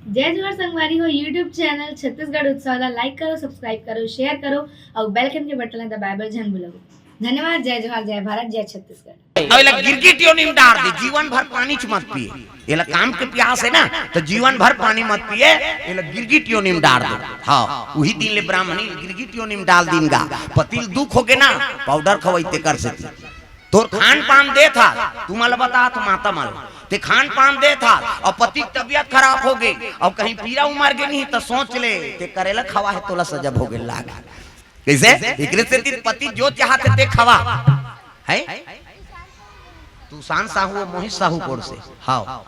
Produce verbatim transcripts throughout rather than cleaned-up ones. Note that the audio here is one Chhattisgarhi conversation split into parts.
जय जोहार संगवारी हो, YouTube चैनल छत्तीसगढ़ उत्सव ला like करो, subscribe करो, share करो अउ bell icon के बटन ला दबाए बर झन भूलव। धन्यवाद। जय जोहार, जय भारत, जय छत्तीसगढ़। अब एला गिरगिट योनि में डार दे, जीवन भर पानी च मत पिए। एला काम के प्यास हे ना, त जीवन भर पानी मत पिए, एला गिरगिट योनि में डार दे। हाँ, उही दिन ले ब्राह्मणी गिरगिट योनि में डाल दीन गा। पति ल दुख होगे ना, पाउडर खवई तेकर सेती। तोर खान पान देथस, तुमन ल बतात हंव माता मन, ते खान पान देथस अउ पति के तबियत खराब होगे अउ कहीं पीरा उमर गे नहीं, त सोच ले, ते करेला खवा हे, तोला सजा भोगे लाग। कइसे? एकरे सेती पति जो चाहथे ते खवा। हे? तू शान साहू हो, मोहित साहू कोड़ से। हाव।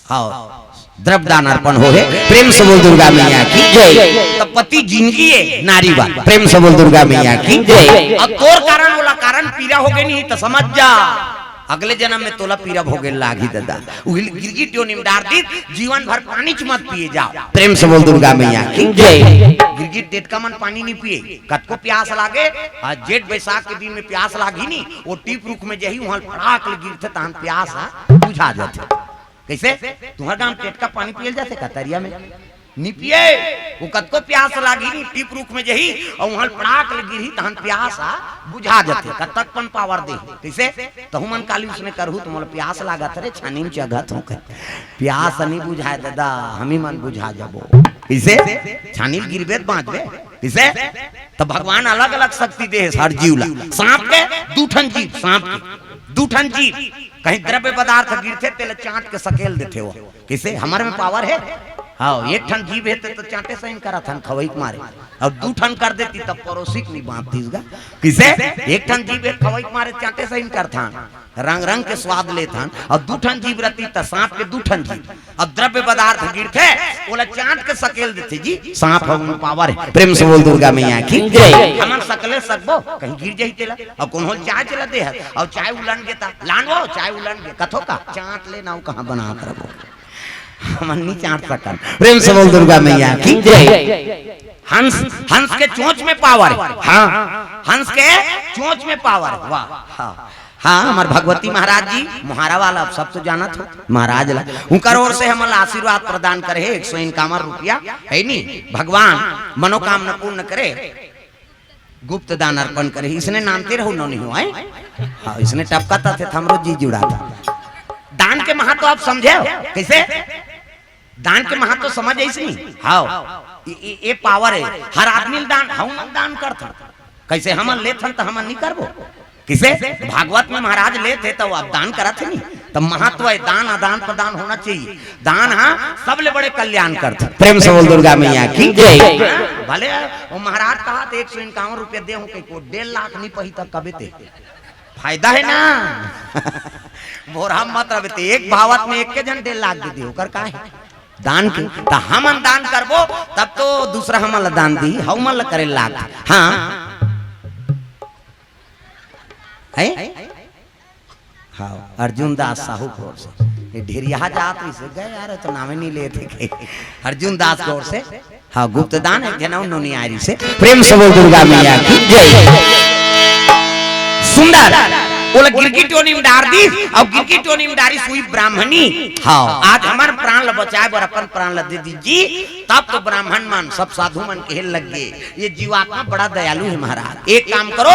हाव। द्रव्य दान अर्पण होहे। प्रेम से बोल दुर्गा मैया की जय। त पति जिनगी हे, नारी बर। प्रेम से बोल दुर्गा मैया की जय। अब तोर कारण ओला कारण पीरा होगे नहीं, त समझ जा, अगले जनम में तोला पीरा भोगे लागही ददा। उही ल गिरगिट योनि में डार दीस, जीवन भर पानी च मत पिए जाव। प्रेम से बोल दुर्गा मैया की जय। गिरगिट टेटका मन पानी नहीं पिए, कतको प्यास लागे, अउ जेठ बैसाख के दिन में प्यास लागही नी, ओ टीप रुख में जही, उहां ल फड़ाक ले गिरथे, तहां प्यास ह बुझा जाथे। कइसे? तुंहर गांव टेटका पानी पिए ल जाथे का तरिया में? नी पिए। ओ कतको प्यास लागही नी, टीप रुख में जही अउ उहां ल फड़ाक ले गिरही, तहां प्यास ह बुझा जाथे। कतक पन पावर दे। कइसे? तहूं मन काली उसने करहू त मोला प्यास लागत रे, छानी में चघत हंव कहि। प्यास नी बुझाय ददा, हमही मन बुझा जाबो। कइसे? छानी ल गिरबे त बांचबे। कइसे? त भगवान अलग-अलग शक्ति दे हे हर जीव ला। सांप के दू ठन जीभ, सांप के दू ठन जीभ, कहीं द्रव्य पदार्थ गिरथे, तेला चांट के सकेल देथे ओ। कइसे? हमर में पावर हे? हाव, एक ठन जीभ हे, ते तो चांटे सहिन करत हन खवई के मारे, अउ दू ठन कर देती तब परोसी के नी बांचतीस गा। कइसे? एक ठन जीभ हे, खवई के मारे चांटे सहिन करथन, रंग रंग के स्वाद लेथन, अउ दू ठन जीभ रहती त सांप के दू ठन जीभ। अब द्रव्य पदार्थ गिरथे, ओला चांट के सकेल देथे जी। सांप ह ओमा पावर हे। प्रेम से बोल दुर्गा मैया की जय। हमन सकले सकबो, कहीं गिर जाही तेला। अउ कोनो ल चाय चला दे हस, अउ चाय उलन गे ता, लान वो, चाय उलन गे, कथो का, चांट ले ना, ओ कहां बनात रहिबो। हमन नी चांट सकन। प्रेम से बोल दुर्गा मैया की जय। हंस, हंस के चोंच में पावर हे। हां, हंस के चोंच में पावर हे। वाह, हां। हां, हमर भगवती महाराज जी, मोहारा वाला, अब सब तो जानत हो, महाराज ला, उंकर ओर से हमन ला आशीर्वाद प्रदान करे हे, एक सौ इक्यावन रुपया, हे नी, भगवान मनोकामना पूर्ण करे, गुप्त दान अर्पण करे, इसने नानते रहू, नोनी हो, हैं? हां, इसने टपका ता थे, हमरो जी जुड़ा था। दान के महत्व आप समझे हो? कइसे? दान के महत्व समझ आइस नी? हाव। ए, ए, ए पावर हे। हर आदमी ल दान, हमन दान करथन। कइसे हमन लेथन त हमन नी करबो? कइसे? भागवत में महाराज लेथे त ओ अब दान करत हे नी। त महत्व हे, दान आदान प्रदान होना चाहिए। दान ह सबले बड़े कल्याण करथे। प्रेम से बोल दुर्गा मैया की जय। भले ओ महाराज कहा त एक सौ इक्यावन रुपया दे हूं, कहीं को डेढ़ लाख नी पही त कबे ते फायदा हे ना। बोरा मत रहे ते एक भागवत में एक के झन डेढ़ लाख दे दे, ओकर का हे? दान के। त हमन दान करबो, तब तो दूसरा हमन ला दान दी, हमन ला करे लाग। हां। हे? हां, अर्जुन दास साहू कोर से। ये ढेरिया जात इसे गए यार, तो नामे नी लेथे के। अर्जुन दास कोर से। हां, गुप्त दान एक झन अउ नोनी आय रिसे। प्रेम से बोल दुर्गा मैया की जय। सुंदर। ओला गिरगिट योनि में डार दीस, अउ गिरगिट योनि में डारिस उही ब्राह्मणी। हां। आज हमर प्राण ल बचाए बर अपन प्राण ल दे दीस जी। तब तो ब्राह्मण मन, सब साधु मन कहे लग गे, ये जीवात्मा बड़ा दयालु हे महाराज। एक काम करो,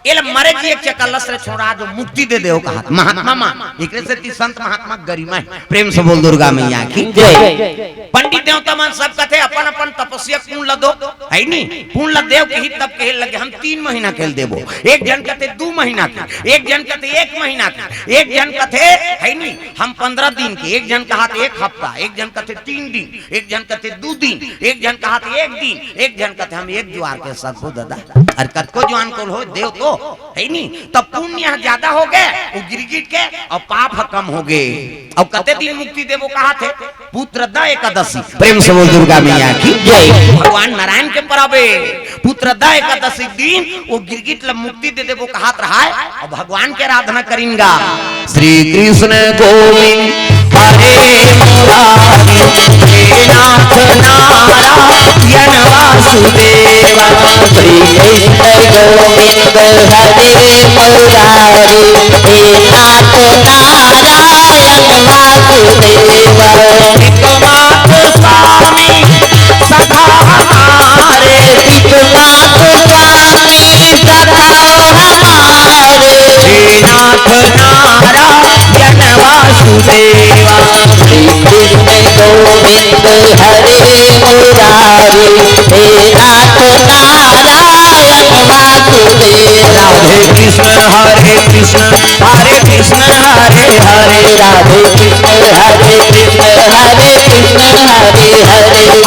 एला मरे जिए के चक्कर ल छोड़ा दो, मुक्ति दे देव कहा महात्मा मन। एकरे सेती संत महात्मा गरिमा हे। प्रेम से बोल दुर्गा मैया की जय। पंडित देवता मन सब कथे अपन अपन तपस्या पुण्य ल दो, हे नी? पुण्य ल देव कही तब कहे लगे हम तीन महीना के ल देबो। एक झन कथे दू महीना के, एक झन कथे एक महीना के, एक झन कथे, हे नी, हम पंद्रह दिन के, एक झन कहा त एक हफ्ता, एक झन कथे तीन दिन, एक झन कथे दू दिन, एक झन कहा त एक दिन, एक झन कथे हम एक जुआर के सकबो ददा। अरे कतको जुआन कोल हो देव तो, हे नी? त पुण्य ह जादा होगे, ओ गिरगिट के, अउ पाप ह कम होगे। अउ कते दिन मुक्ति देबो कहा थे? पुत्रदा एकादशी। प्रेम से बोल दुर्गा मैया की जय। भगवान नारायण के परब हे। पुत्रदा एकादशी के दिन ओ गिरगिट ल मुक्ति दे देबो कहत रहय, अउ भगवान के आराधना करिन गा। श्री कृष्ण गोविंद हरे मुरारी, हे नाथ नारायण वासुदेवा। श्री कृष्ण गोविंद हरे मुरारी, हे नाथ नारायण वासुदेवा। देवा। श्री कृष्ण गोविंद हरे मुरारी, हे नाथ नारायण वासुदेवा। राधे कृष्ण हरे कृष्ण हरे कृष्ण हरे हरे। राधे कृष्ण हरे कृष्ण हरे कृष्ण हरे हरे।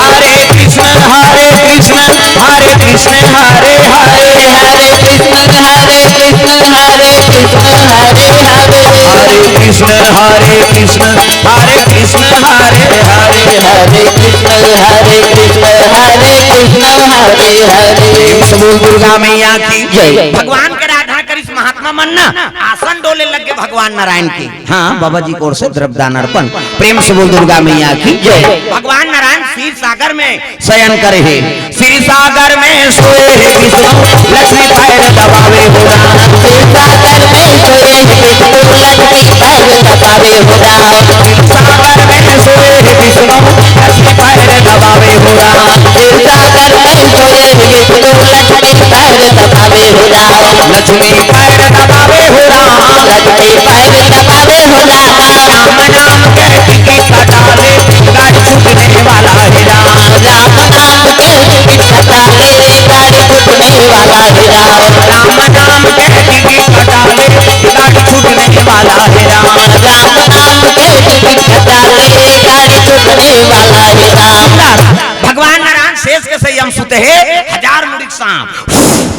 हरे कृष्ण हरे कृष्ण हरे कृष्ण हरे हरे। हरे कृष्ण हरे कृष्ण हरे कृष्ण हरे हरे। हरे कृष्ण हरे कृष्ण हरे कृष्ण हरे हरे। हरे कृष्ण हरे कृष्ण हरे कृष्ण हरे हरे। प्रेम से बोल दुर्गा मैया की जय। भगवान के आराधना करिस महात्मा मन ना, आसन डोले लग गे भगवान नारायण के। हाँ, बाबा जी की ओर से द्रव्य दान अर्पण। प्रेम से बोल दुर्गा मैया की जय। भगवान नारायण क्षीर सागर में शयन करे हे। क्षीर सागर में सोए हे विष्णु, लक्ष्मी पैर दबावे हो राम। क्षीर सागर में सोए हे विष्णु, लक्ष्मी पैर दबावे हो राम। क्षीर सागर में सोए हे विष्णु, लक्ष्मी पैर दबावे हो राम। क्षीर सागर में सोए हे विष्णु, लक्ष्मी पैर दबावे हो राम। लक्ष्मी पैर दबावे हो राम। लक्ष्मी पैर दबावे हो राम। राम नाम के टिकट कटा ले, गाड़ी छूटने वाला है राम। राम नाम के टिकट कटा ले, गाड़ी छूटने वाला है राम। राम नाम के टिकट कटा ले, गाड़ी छूटने वाला है राम। राम नाम के टिकट कटा ले, गाड़ी छूटने वाला है राम। भगवान नारायण शेष के संयम सुते हे, हजार मुड़ी के सांप।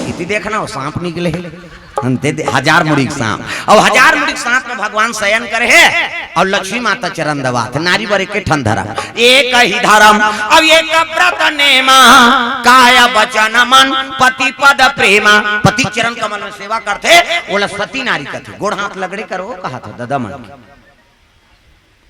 इति देखना हो, सांप निकले हे। अंते दे-, हजार मुड़ी के सांप। अब हजार मुड़ी के सांप में भगवान शयन करे हे और लक्ष्मी माता चरण दबाथे। नारी बर एक ठन धरम, एक ही धरम। अब एक व्रत नेमा, काय वचन मन पति पद प्रेमा। पति चरण कमल में सेवा करथे, ओला सती नारी कथे। गोड़ हाथ लगड़े करो, कहा था दादा मन के।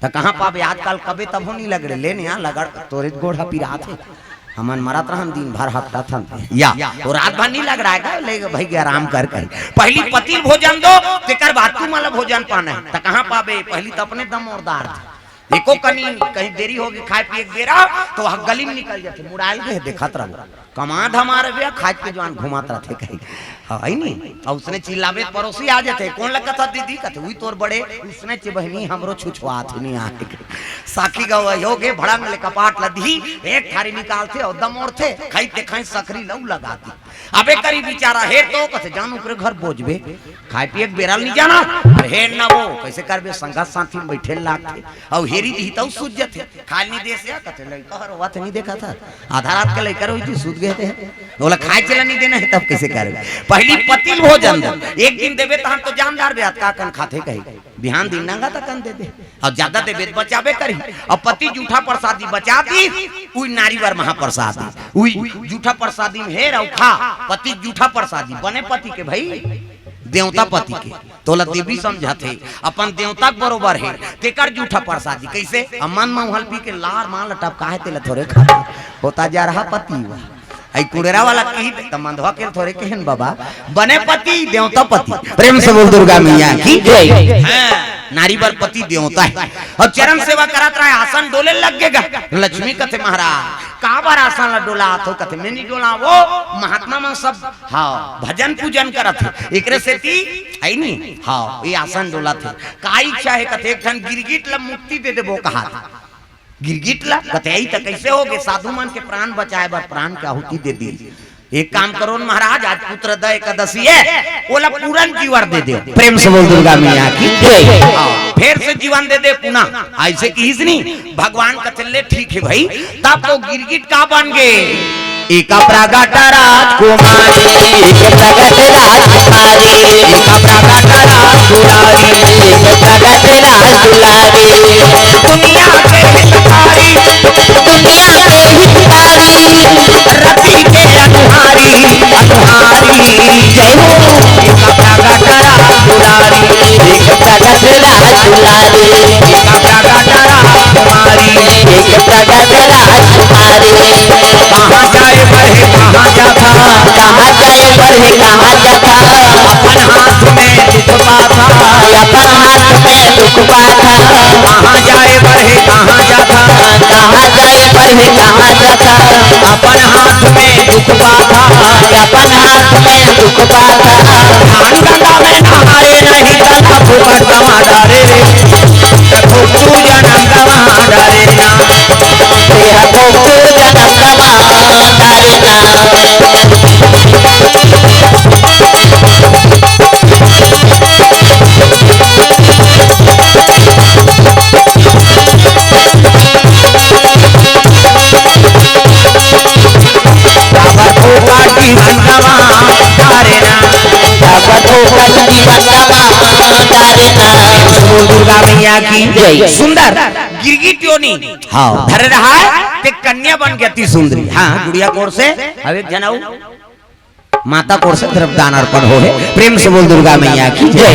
त कहाँ पाबे आजकल, कबे तभो नहीं लगड़े, ले नहीं आ लगड़, तोरे गोड़ ह पिरात हे। हमन मरत रहन दिन भर हपटत हन। या, तो रात भर नहीं लगड़ाए का, ले भाई के आराम कर कर। पहली पति ल भोजन दो, तेकर बाद तुमन ला भोजन पाना हे। त कहाँ पाबे, पहली त अपने दम और दार थे। एको कनी कहीं देरी होगे खाए पिए के बेरा, तो वह गली में निकल जाथे, मुड़ायल के देखत रहो। कमा धमा रहे भैया, खाए के जवान घुमात रहथे कहीं। हाँ, है नी? और उसने चिल्लाबे त पड़ोसी आ जाथे, "कौन लगत ह दीदी?" कहथे, "उही तोर बड़े।" उसने चे बहिनी हमरो छुछुआत ही नहीं आए। साखी गवा हो गे, भड़ंग ले कपाट लदही, एक थारी निकालथे और दमोरथे, खाई ते खाई सकरी लऊ लगा दी। अबे करी बेचारा हे तो कहथे, "जान ओकरे घर बोझबे, खाए पिए के बेरा ल नहीं जाना।" अरे हे ना वो, कैसे करबे, संगत साथी में बैठे लागथे, और हेरी दी तऊ सूझ जथे। खाल नहीं दे से, कहथे, "लइका हर रोवत नहीं देखा था, आधा रात के लइका रोई थी, सूत गए थे।" बोला, "खाए चला नहीं देना है, तब कैसे करे?" पहली पति ल भोजन दो, एक दिन देबे तहन तो जानदार बे, अतका कन खाथे कही, बिहान दिन नंगा तक कन दे दे, और ज्यादा देबे तो बचाबे करी। और पति जूठा प्रसादी बचा दी, उई नारी बर महाप्रसादी, उई जूठा प्रसादी में हे रउखा, पति जूठा प्रसादी, बने पति के भाई, देवता पति के। तोला देवी समझत हे, अपन देवता के बरोबर हे, तेकर जूठा प्रसादी। कैसे? अमन मऊहल पी के लार मान ल टपकाहे, तेला थोरे खाथे। होता जा रहा पति हुआ। आई कुड़ेरा वाला कही त मंधवा के थोरे केहन बाबा, बने पति, देवता पति। प्रेम से बोल दुर्गा मैया की जय। हाँ, नारी बर पति देवता हे। और चरण सेवा करत रहे, आसन डोले लग गेगा। लक्ष्मी कथे, "महाराज, का बर आसन ला डोलात हो?" कथे, "मैं नहीं डोला, वो महात्मा मन सब, हाँ, भजन पूजन करत हे, एकरे सेती है नी, हाँ, ये आसन डोलत हे।" "का इच्छा हे?" कथे, "एक ठन गिरगिट ला मुक्ति दे देबो," कहा। "गिरगिट ला?" कथे, "यही तो कैसे होगे? साधु मन के प्राण बचाए बर प्राण के आहुति दे दी। एक काम करो न महाराज, आज पुत्र द एकादशी हे, ओला पूरन जीवन दे दे।" प्रेम से बोल दुर्गा मैया की जय। हाँ, फेर से जीवन दे दे पुनः। ऐसे किहिस नी, भगवान कथे ले ठीक हे भाई, तब तो गिरगिट का बन गे? एक प्रगट राजकुमारी, एक प्रगट राजकुमारी, एक प्रगट राजकुमारी, एक प्रगट राजकुमारी। दुनिया के हितकारी, दुनिया के हितकारी, रति के अनुहारी, अनुहारी। जय हो। एक प्रगट राजकुमारी, एक प्रगट राजकुमारी, एक प्रगट राजकुमारी, एक प्रगट राजकुमारी। कहाँ जाए बर हे, कहाँ जाथा? कहाँ जाए बर हे, कहाँ जाथा? अपन हाथ में दुख पाथा। अपन हाथ में दुख पाथा। कहाँ जाए बर हे, कहाँ जाथा? कहाँ जाए बर हे, कहाँ जाथा? अपन हाथ में दुख पाथा। अपन हाथ में दुख पाथा। धान गंगा में नहाए नहीं, गंगा फुकट गंवा डारे। बोल दुर्गा मैया की जय। सुंदर गिरगिट योनि हाँ। धरे रहा है, ते कन्या बन के अति सुंदरी। हाँ, गुड़िया कोर से, अब एक झन अउ माता कोर से द्रव्य दान अर्पण होहे। प्रेम से बोल दुर्गा मैया की जय।